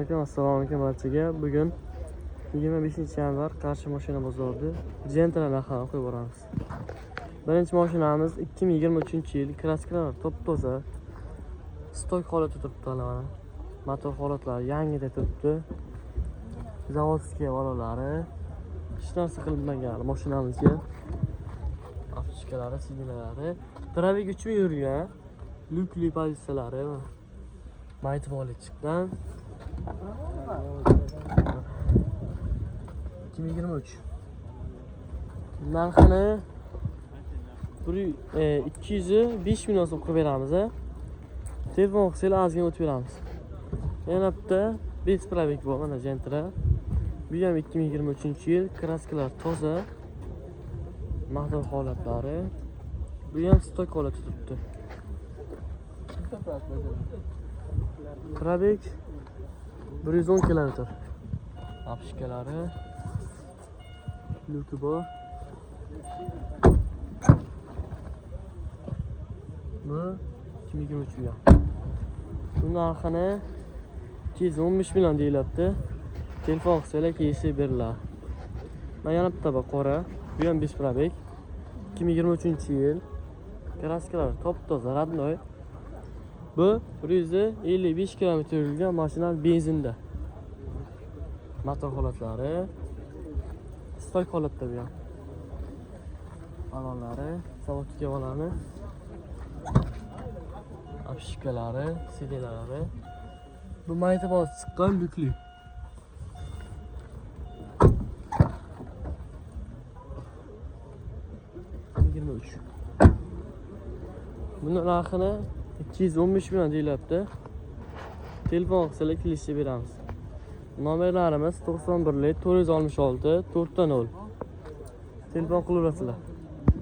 alaykum, assalomu alaykum barchaga. Bugun 25 yanvar Qarshi mashina bozorida Gentra narxini qo'yib boramiz. Birinchi mashinamiz 2023-yil, краска lar top-toza. Stok holatda turibdi mana. Motor holatlari yangida turibdi. Заводской balonlari. Hech narsa qilinmagan hali mashinamizga. Обшивка lari, сиденья lari. Пробег 3000 yurgan. Lyukli pozitsiyalari. Maytiboli chiqqan. 2023. Narxini 205 million so'm qilib beramiz. A. Telefon qilsanglar, ozgina o'tib beramiz. Yana bitta без пробег bor, mana Gentra. Bu ham 2023-yil, краска lar toza. Motor holatlari. Bu ham stok holatda turibdi. Пробег 110 kilometr. Обшивка lari. Lyuki bor. Bu 2023 yil. Bu narxini 215 million deyilyapti. Telefon qilsanglar, kelishib beriladi. Mana yana bitta bor, qora. Bu ham 5 пробег. 2023 yil. Краска lar top-toza, родной. Bu 155 kilometr yurgan mashina, benzinda. Motor holatlari stok holatda bu ham. Balonlari, заводской baloni. Обшивка lari, сиденья lari. Bu mayta chiqqan, lyukli. 23. Buni narxini 215 million deyilyapti. Telefon qilsalar, kelishib beramiz. Nomerlarimiz 91 466 4 0. Telefon qilaverasizlar.